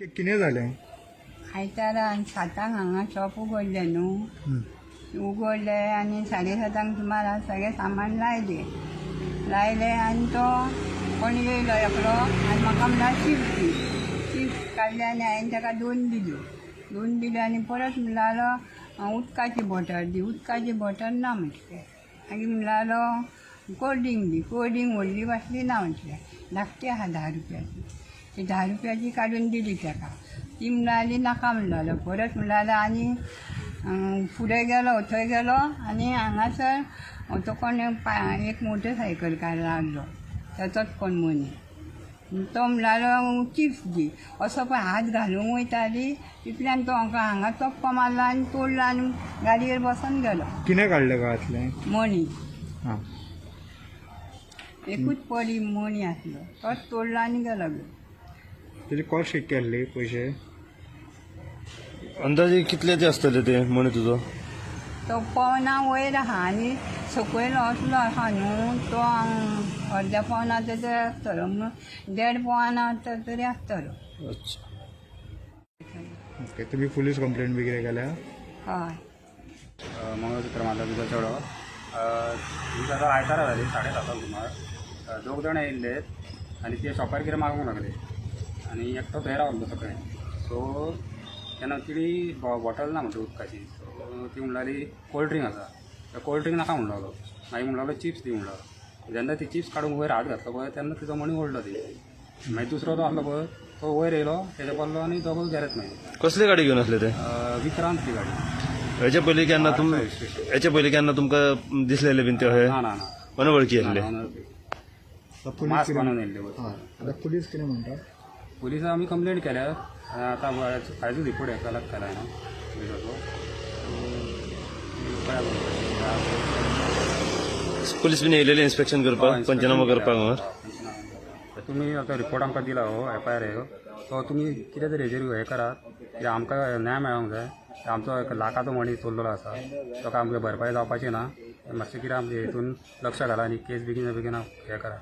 कितें जालें? आयतारा 7 हांगा शॉप उगडलें न्हू. उगडलें आनी 7:30 सुमार हांवें सगळें सामान लायलें. लायलें आनी तो कोण येयलो एकलो आनी म्हाका म्हणल्यार चिप्स दी. चिप्स काडले आनी हांवें ताका दोन दिल्यो. दोन दिल्यो आनी परत म्हणल्यार उदकाची बॉटल दी. उदकाची बॉटल ना म्हटलें. मागीर म्हणल्यार कोल्ड ड्रिंक दी. कोल्ड ड्रिंक व्हडली बाटली ना म्हटलें, धाकटी आहा 10 रुपयाची. ती 10 रुपयाची काडून दिली ताका. ती म्हणाली नाका म्हणलो. परत म्हणल्यार आनी फुडें गेलो, थंय गेलो आनी हांगासर तो कोण एक मोटरसायकल लागलो, ताचोच कोण मनीस. तो म्हणल्यार चिप्स दी. असो पळय हात घालूंक वयताली, तितल्यान तो हांकां हांगा चप्प मारलो आनी तोडलो आनी गाडयेर बसून गेलो. कितें काडलें गळ्यांतलें? मणी. आं. एकूच पडी मणी आसलो, तोच तोडलो आनी गेलो घेवन. तेजी कॉस्ट कितकी आसली पयशे? अंदाजे कितले ते आसतले ते म्हणे तुजो? तो पवना वयर आहा आनी सकयल असलो आहा न्हू, तो अर्द्या पवनाचो तरी आसतलो, म्हणून देड पवना तरी आसतलो. अच्छा. ओके, तुमी पुलीस कंप्लेंट बी कितें केल्या? हय. मंगळसूत्र मारलो तुजो चेडो. ही गजाल आयतारा जाली, 7:30 सुमार. दोग जाण येयल्ले आनी ते शॉपार कितें मागूंक लागले आनी एकटो थंय रावलो सकाळीं. सो तेन्ना तिणी बॉटल ना म्हणटा उदकाची. सो ती म्हणटाली कोल्ड ड्रिंक आसा. कोल्ड ड्रिंक नाका म्हणलो. मागीर म्हणलो चिप्स दी म्हणलो. जेन्ना ती चिप्स काडूंक वयर हात घातलो पळय, तेन्ना तिचो मणी ओडलो ती. मागीर दुसरो तो आसलो पळय, तो वयर येयलो, तेजे पडलो आनी दोगूय गेलेत मागीर. कसली गाडी घेवन आसले ते? विक्रांत ती गाडी. हेच्या पयलीं केन्ना तुमकां दिसलेले बीन ते अशे? ना ना ना. अनवळखी आसले? आतां पुलीस मास्क कितें बांदून येयल्ले पळय. हय, आतां पुलीस कितें म्हणटा? पुलिसां आमी कंप्लेंट केल्या. आतां आयजूच रिपोर्ट हें कलेक्ट केला न्हू पुलिसाचो. पुलीस बीन येयलेले इन्स्पेक्शन करपाक, पंचनामो करपाक हांगा? तुमी आतां रिपोर्ट आमकां दिला, हो एफ I R हो, तो तुमी कितें तरी हेजेर हें करात, कित्याक आमकां न्याय मेळोंक जाय. आमचो एक लाखाचो मनीस चोरलेलो आसा, ताका आमकां भरपाई जावपाची ना. मातशें कितें आमचें हितून लक्ष घाला आनी केस बेगीन बेगीन हें करा.